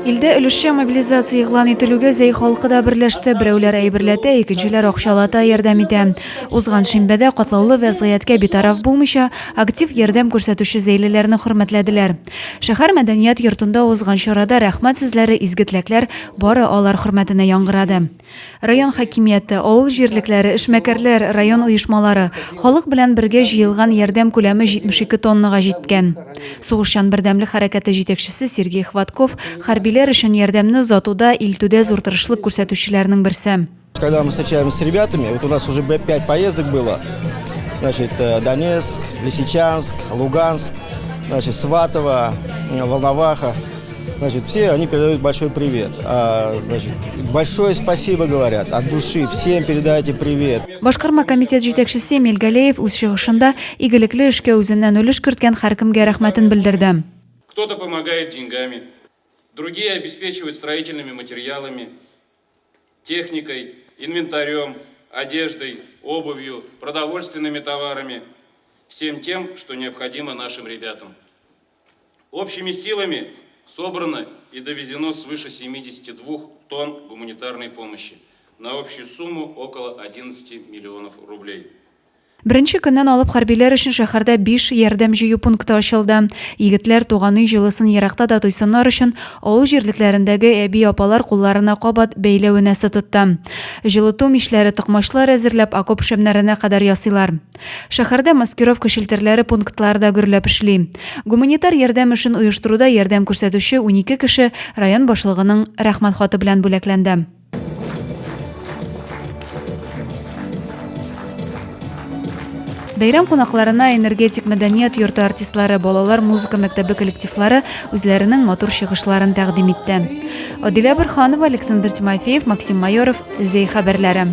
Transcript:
Илдә өлешчә мобилизация игълан ителүгә Зәй халкы да берләште. Берәүләр әйберләтә, икенчеләр акчалата ярдәм итә. Узган шимбәдә катлаулы вәзгыятькә битараф булмыйча, актив ярдәм күрсәтүче зәйлеләрне хөрмәтләделәр. Шәһәр мәдәният йортында узган чарада рәхмәт сүзләре, изге теләкләр бары алар хөрмәтенә яңгырады. Район хакимияте, авыл җирлекләре, эшмәкәрләр, район оешмалары, халык белән бергә җыелган ярдәм күләме 72 тоннага җиткән. Сугышчан бердәмлек хәрәкәте җитәкчесе Сергей Хватков хәрбиләр өчен ярдәмне озатуда, илтүдә зур тырышлык күрсәтүчеләрнең берсе. Когда мы встречаемся с ребятами, вот у нас уже 5 поездок было, значит, э, Донецк, Лисичанск, Луганск, значит, Сватово, э, Волноваха. Значит, все они передают большой привет. А, значит, большое спасибо говорят от души. Всем передайте привет. Башкарма комитет җитәкчесе Эмиль Галеев үз чыгышында игелекле эшкә үзеннән өлеш керткән һәркемгә рәхмәтен белдерде. Кто-то помогает деньгами, другие обеспечивают строительными материалами, техникой, инвентарем, одеждой, обувью, продовольственными товарами, всем тем, что необходимо нашим ребятам. Общими силами собрано и довезено свыше 72 тонн гуманитарной помощи на общую сумму около 11 миллионов рублей. Беренче көннән алып хәрбиләр өчен шәһәрдә биш ярдәм җыю пункты ачылды. Егетләр туган өй җылысын еракта да тойсыннар өчен авыл җирлекләрендәге әби-апалар кулларына кабат бәйләү энәсе тотты. Җылыту мичләре, токмачлар әзерләп, окоп шәмнәренә кадәр ясыйлар. Шәһәрдә маскировка челтәрләре пунктлары да гөрләп эшли. Гуманитар ярдәм эшен оештыруда ярдәм күрсәтүче 12 кеше район башлыгының Рәхмәт хаты белән бүләкләнде. Бәйрәм кунакларына Энергетик мәдәният йорты артистлары, балалар музыка мәктәбе коллективлары үзләренең матур чыгышларын тәкъдим итте. Адилә Борханова, Александр Тимофеев, Максим Майоров, Зәй хәбәрләре.